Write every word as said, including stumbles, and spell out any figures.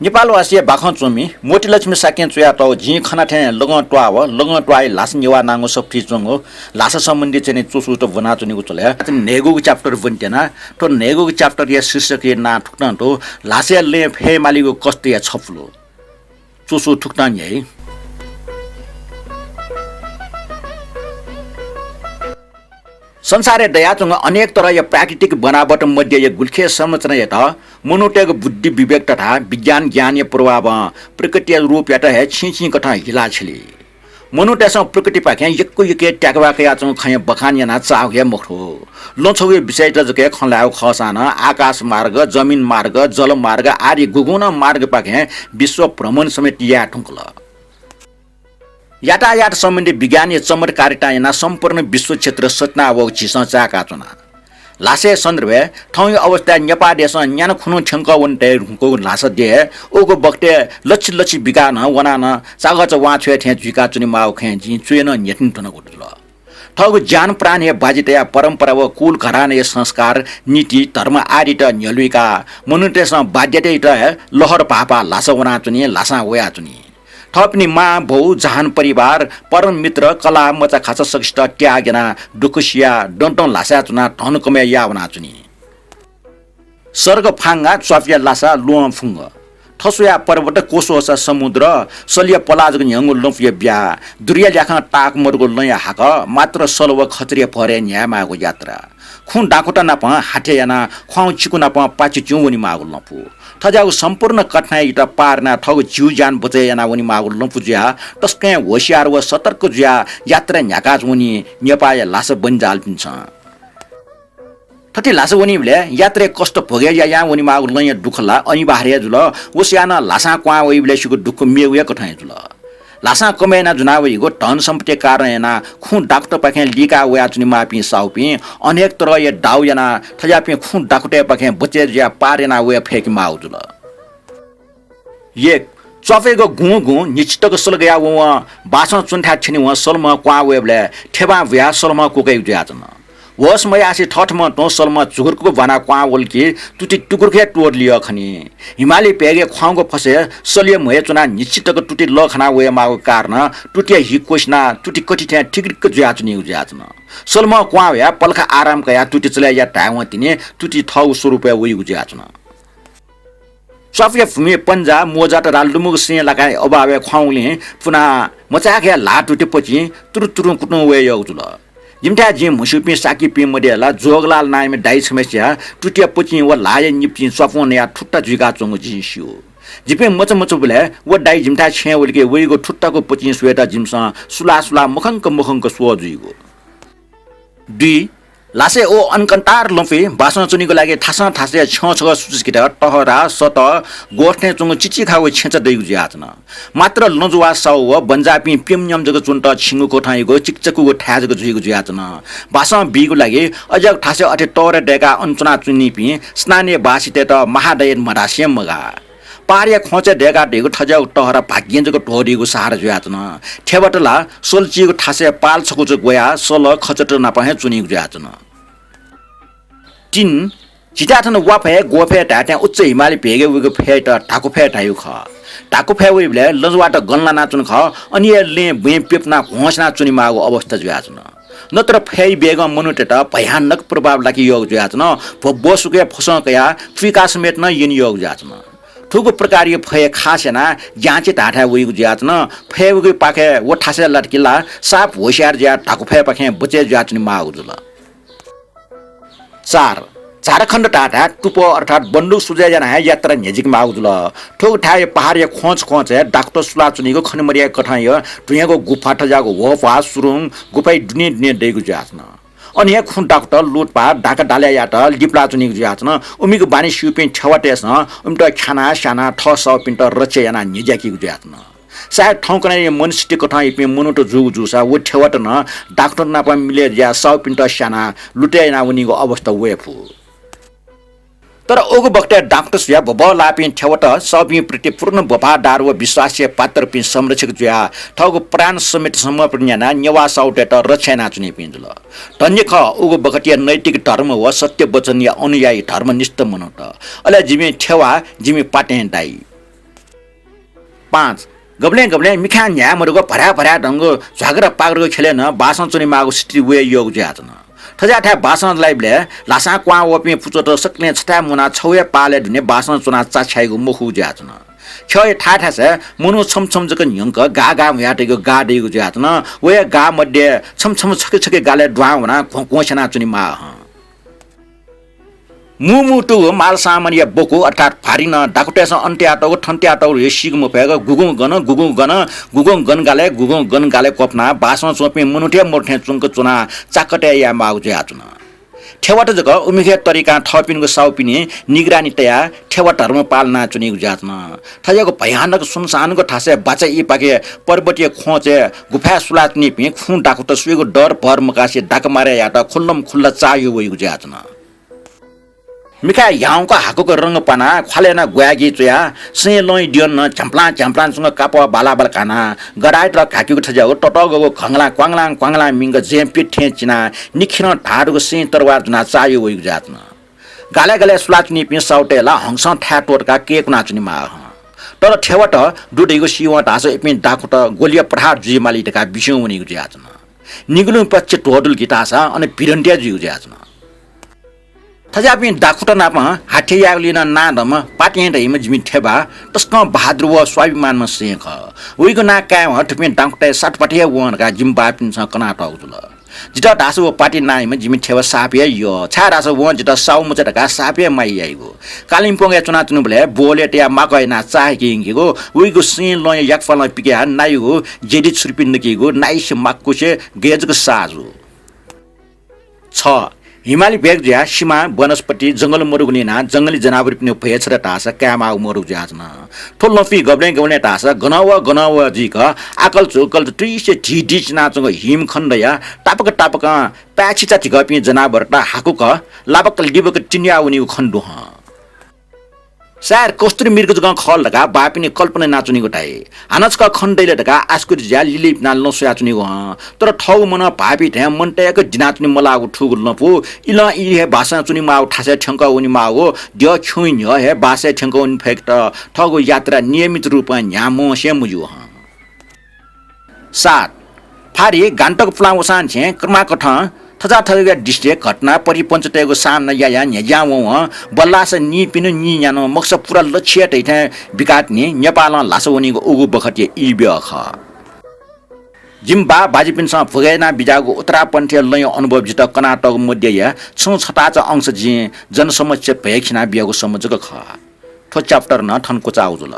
नेपालवासीया बाखं च्वमि मोतीलक्ष्मी शाक्यं च्वयातःगु जिं खना थें लगं त्वाः व लगं त्वाःया ल्हासा नेवाः नांगु सफुतिइ च्वंगु ल्हासा सम्बन्धी चाहिँ नि च्वसुत ब्वनाच्वनीगु चले। न्हय्‌गूगु chapter ब्वनेत्यना। थ्व न्हय्‌गूगु chapter या शीर्षकया नां थुकथं दु, ल्हासाया लँय् फय् मालीगु कष्टया छपुलु। च्वसु थुकथं न्ह्याइ। संसारय् दयाच्वंगु अनेक तरहया प्राकृतिक बनावट मध्येया गुलिखे संरचनायात मनूतय्‌गु बुद्धि विवेक तथा विज्ञान ज्ञानया प्रभावं प्रकृतिया रूपयात हे छिं छिं कथं हिला छिली। मनूतय्‌सं प्रकृतिपाखें यक्व यक्व त्यागवा कयाच्वंगु खँया बखान यानाः चाःगु हे मखु। लँ छगूया विषयत जक हे खँ ल्हायेगु खःसां नं आकाश मार्ग, जमिन मार्ग, जल मार्ग आदि गुगुं नं मार्गपाखें विश्व भ्रमण समेत याये धुंकल। यातायात सम्बन्धी विज्ञानया चमत्कारितां यानाः सम्पूर्ण विश्व क्षेत्र सतिना वःगु झीसं चाय्‌काच्वना। ल्हासाया सन्दर्भय् थौंया अवस्थाय् नेपाः देशं न्यान्हु खुन्हु थ्यंकः वनेत धुंकूगु ल्हासा देय् उगु बखतय् लच्छि लच्छि बिकाः नं वनाः नं चागःचा वांछ्वये थें जुइकाच्वनेमाःगु खँय् जिं च्वय् नं न्ह्यथने धुनागु जुल। थःगु ज्यान प्राण हे बाजी तयाः परम्परा व कुल घरानाया संस्कार, नीति, धर्म आदित न्ह्यलुइकाः मनूतय्‌सं बाध्यतायात हे लहर भाःपाः ल्हासा वनाच्वनी, ल्हासां वयाच्वनी। थःपिनि मां, बौ, जहान, परिवार, परम मित्र, कलाः, मचाखाचा सकसित त्याग यानाः दुःख सियाः दँ दँ ल्हासाय् च्वनाः धन कमय् याः वनाच्वनी। सर्ग फांगा च्वापुया लासा ल्वहं फुंग। थस्वया पर्वत, क्वस्वःसा समुद्र, सलया पलाः जक न्ह्यंगु लँपुया ब्या, दुरिया ल्याखं ताःक मदुगु लँया हाकः, मात्र सल व खच्चडया भरय् न्ह्यायेमाःगु यात्रा। खुँ दाखुँत नापं हाथे यानाः ख्वाउँ चिकु नापं पाचिच्युं वनेमाःगु लँपु। थज्याःगु सम्पूर्ण कठिनाइयात पार यानाः थःगु ज्यू ज्यान बचय् यानाः वनेमाःगु लँपु जुयाः तसकं होशियार व सतर्क जुयाः यात्रा न्ह्याकाच्वनी नेपाःया ल्हासा बनिजालपिन्सं। थथे ल्हासा वनीबलय् यात्राय् कष्ट भोगे यायां वनेमाःगु लँया दुःख ला अनिवार्य जुल। व स्वयाः नं ल्हासां क्वहां वइबलय् सिगु दुःख मेगु हे कथं हे जुल। ल्हासां कमय् याना ज्वना वइगु धन सम्पत्तिया कारणं यानाः खुँ दाखुँतपाखें लिकाः वयाच्वनेमाःपिं साहुपिं अनेक तरहया दाउ यानाः थज्याःपिं खुँ दाखुँतय्‌पाखें बचय् जुयाः पार यानाः वये फय्केमाःगु जुल। एक, च्वापुयागु गुं गुं न्हिच्छि तक सल गयाः वंवं बासं च्वनेथाय् थ्यनीवं सलम्हं क्वहां वयेबलय् थेबां बुयाः सलम्हं क्वकय्‌गु जुयाच्वन। होश मयासें थःथम्हं तुं सलम्हं झुगुरुकुक ब्वानाः क्वहां वल कि तुति टुकुरुक हे त्वःतलियः खनी। हिमालय भेगय् ख्वाउँगु फसय् सलया म्हय् च्वनाः न्हिच्छि तक तुति लःखाना वयेमाःगु कारणं तुतिया हि क्वसिनाः तुति कथि थें ठिकरिक जुयाच्वनीगु जुयाच्वन। सलम्हं क्वहां वयाः पलख आराम कयाः तुति चले यायेत धायेवं तिनि तुति थःगु स्वरूपय् वइगु जुयाच्वन। च्वापुया भूमिइ पन्जा, मोजा तथा लुमूगु सिं लाकाया अभावय् ख्वाउँगुलिं पुनाः मचाय्‌क हे ल्हाः तुति पचिं तुरुतुरुं कुतुं वये यःगु जुल। जिमिथाय् जिं म्हस्यूपिं साकीपिं मध्ये ला जोगलाल नायःम्ह दाइ छम्हय्‌सिया तुतिया पचिं व ल्हाःया निपचिं च्वापुं नयाः थुत्ता जुइकाच्वंगु जिं स्यू। जिपिं मचा मचाबलय् व दाइ जिमिथाय् छेँय् वल कि वइगु थुत्तागु पचिं स्वयेत जिमिसं सुलाः सुलाः मखंक मखंक स्वः जुइगु। दुई, ल्हासय् व अनकन्तार लँपुइ बासं च्वनेगु लागि थासं थासय् छ्यं छगः सुचुकित टहरा, सत, गोठ थें च्वंगु चिचिखा व छेँचा दइगु जुयाच्वन। मात्र लँजुवा साहु व बन्जाःपिं प्यम्ह न्यम्ह जक च्वनेत छिंगु कोठांयागु चिकचकुगु थाय् जक जुइगु जुयाच्वन। बासं बीगु लागि अज्याःगु थासय् अथे तःरे दय्काः अन च्वनाच्वनीपिं स्नानीय बासितय्त महादयन मधासे मगाः। पहाडया ख्वँचय् दय्कादीगु थज्याःगु टहरा भाग्यं जक ध्वदीगु सहारा जुयाच्वन। थेवात ला सलचिगु थासय् पाल छकू जक ग्वयाः सल खचत नाप हे च्वनीगु जुयाच्वन। तीन, झीथाय् थन वा फय्, ग्व फय् धायेथें उच्च हिमालय भेगय् वइगु फय्‌यात धाकु फय् धाइगु खः। धाकु फय् वइबलय् लँजुवात गन लानाच्वन खः, अन हे लँय् बुँइ प्यपुनाः घ्वंसिनाः च्वनेमाःगु अवस्था जुयाच्वन। नत्र फय्‌या वेगं मनूतय्त भयानक प्रभाव लाके यःगु जुयाच्वन। भ्वब्वसुक हे फसं कयाः चुइका समेत नं यने यःगु जुयाच्वन। थुगु प्रकारया फय् खास यानाः ग्याँचे धाःथाय् वइगु जुयाच्वन। फय् वइगु पाखे व थासय् लात कि ला साप होशियार जुयाः धाकु फय्‌पाखें बचय् जुयाच्वनेमाःगु जुल। चार, झारखण्ड धाःथाय् तुपः अर्थात् बन्दुक सुजय् यानाः हे यात्रा न्ह्यजिकेमाःगु जुल। थुगु थाय्‌या पहाडया ख्वँच ख्वँचय् दाखुँत सुलाच्वनीगु खने मदयागु कथंया धुँयागु गुफा थज्याःगु ह्वःह्वाः सुरुङ गुफाया दुने दुने दइगु जुयाच्वन। अन हे खुँ दाखुँत लुटपाट धाका दालय् यायेत लिपलाच्वनीगु जुयाच्वन। उमिगु बानी स्यूपिं थेवातय्‌सं उमित ख्यानाः स्यानाः थः साहुपिन्त रक्षा यानाः न्ह्यज्याकीगु जुयाच्वन। सायद थौंकन्हय्‌या मनस्थिति कथं इपिं मनूत जूगु जूसा व थेवात नं दाखुँत नाप मिलय् जुयाः साहुपिन्त स्यानाः लुटय् यानाः वनीगु अवस्था वये फु। तर उगु बखतय् दाखुँत सुयाः भ्वभ्वलाःपिं थेवात साहुपिं प्रति पूर्ण वफादार व विश्वासया पात्रपिं संरक्षक जुयाः थःगु प्राण समेत समर्पण यानाः नेवाः साहुतय्त रक्षा यानाच्वनीपिं जुल। धन्य खः उगु बखतया नैतिक धर्म व सत्य वचनया अनुयायी धर्मनिष्ठ मनूत। अले जिमि थेवा जिमि पाथें दाइ। पाँच, गबलें गबलें मिखां न्ह्याये मदुगु भर्या भर्या धंगु झ्वाग्रा पाग्रागु खेलय् नं बासं च्वनेमाःगु स्थिति वये यःगु जुयाच्वन। थज्याःथाय् बासं लाइबलय् ल्हासां क्वहां वःपिं पुचःत सकलें छथाय् मुनाः छगू हे पालय् दुने बासं च्वनाः चा छ्याइगु मखु जुयाच्वन। ख्यःया थाय् थासय् मनू छम्ह छम्ह जक न्ह्यंक गाः गाः म्हुयातइगु गाः दइगु जुयाच्वन। वया गाः मध्ये छम्ह छम्ह छखे छखे गालय् दुहां वनाः घ्वँ घ्वँ स्यानाच्वनेमाः हं। मू मू तुगु माल सामानया बकु अर्थात् भारी नं दाखुँतय्‌सं अन तयातःगु थन तयातःगु धइगु सीके मफयेक गुगुं गन, गुगुं गन, गुगुं गन गालय्, गुगुं गन गालय् क्वफुनाः बासं च्वंपिं मनूत हे मदु थें च्वंक च्वनाः चाकतय् यायेमाःगु जुयाच्वन। थेवात जक उमिखे तरिकां थःपिनिगु साहुपिनि निगरानी तयाः थेवा धर्म पालना च्वनीगु जुयाच्वन। थज्याःगु भयानक सुनसानको थासय् बाचा इपाखे पर्वतीय ख्वँचय् गुफाय् सुलाच्वनीपिं खुँ दाखुँत स्वयेगु डर भर मकासे दाखमारे यायेत खुल्लम खुल्ला चाःह्यू वइगु जुयाच्वन। मिखाय् ह्याउँक हाकुक रंग पानाः ख्वालय् नं ग्वाय्‌गि च्वयाः सैं लँइ द्यन नं झ्याम्प्लां झ्याम्प्लां च्वंक कापः बालाबाल कानाः गधाइत घाकेगु थज्याःगु ततःगःगु घंगलां क्वांगलां क्वांगलां मिंक जँय् प्यथें चिनाः निखिलं धाःदुगु सैं तरवार ज्वनाः चाःह्यू वइगु जुयाच्वन। गालय् गालय् सुलाच्वनीपिं साहुतय् ला हंसं थाय् त्वःतकाः कय्‌कुनाच्वनेमाः हं। तर थेवात दु धइगु सीवं धाःसा इपिं दाखुँत ग्वलिया प्रहार जुइमाली धकाः बिस्युं वनीगु जुयाच्वन। निगुलिं पक्ष ध्वदुल कि धाःसा अन भिडन्त हे जुइगु जुयाच्वन। थज्याःपिं दाखुँत नाप हाथ्य यायेगुलिं नं नांदंम्ह पाटें धाइम्ह जिमि थेबा तसकं बहादुर व स्वाभिमानम्ह सैं खः। वइगु नां कायेवं थुपिं दाखुँतय् सातपाटी हे वं धकाः जिमि बाःपिन्सं कनातःगु जुल। जितः धाःसा व पाटें नाइम्ह जिमि थेबा साप हे यः, छाय्‌धाःसा वं जितः साहु मचा धकाः साप हे माया याइगु। कालिम्पोङय् च्वनाच्वनीबलय् बोलय् तयाः माकः यानाः चाःहिके यंकीगु, वइगु सैं लँया याकफलं पिकयाः नाइगु जेडी छुर्पी नकीगु, नाइसे माक्कुसे गय् जक साजु। छ, हिमाली भेग जुयाः सिमा, वनस्पति, जंगल मदुगुलिं नं जंगली जनावरपिनिगु भय छ्वत धाःसा कायेमाःगु मदुगु जुयाच्वन। थ्व लँपुइ गबलें गबलें धाःसा गनं व गनं व जुइक आकल चुकल तुइसे ढिढि चिनाच्वंगु हिम खनेदयाः तापाक तापाकं पाय्‌छि चा धिकःपिं जनावरत हाकुक लाबक लिबक तिन्या वनीगु खनेदु हं। सायद कस्तुरी मृग जकं खः ला धकाः बाःपिनि कल्पना यानाच्वनीगु धाइ। हानं छकः खनेदइ ला धकाः आश्चर्य जुयाः लिलिपिनाः लँ स्वयाच्वनीगु हं। तर थःगु मनं भाःपिं थें मन तय्‌क दिनाच्वने मलाःगु थुगु लँपु इलं ई हे बासं च्वनेमाःगु थासय् थ्यंकः वनेमाःगु द्यः खिउँइ न्ह्यः हे बासय् थ्यंकः वने फय्‌केत थःगु यात्रा नियमित रूपं न्ह्याः मवंसे मजू हं। सात, फारी गान्तोक पुलां वसांनिसें क्रमाकथं थज्याः थज्याःगु दृश्य घटना परिपञ्चतय्‌गु सामना यायां न्ह्यज्यां वंवं बल्लाःसा नीपिनिगु नीन्यान्हु मखुसा पूरा लच्छि हे तइथें बिकातिनि नेपालं ल्हासा वनीगु उगु बखतया ई ब्यः खः। जिमि बाः बाज्यापिन्सं भुगय् यानाः बिज्याःगु उत्तरापन्थया लँया अनुभव जितः कनातःगु मध्यया छुं छताचा अंश जिं जनसमक्ष भ्वय् खिना बियागु सम्म जक खः। थ्व chapter नं थन क्वचाःगु जुल।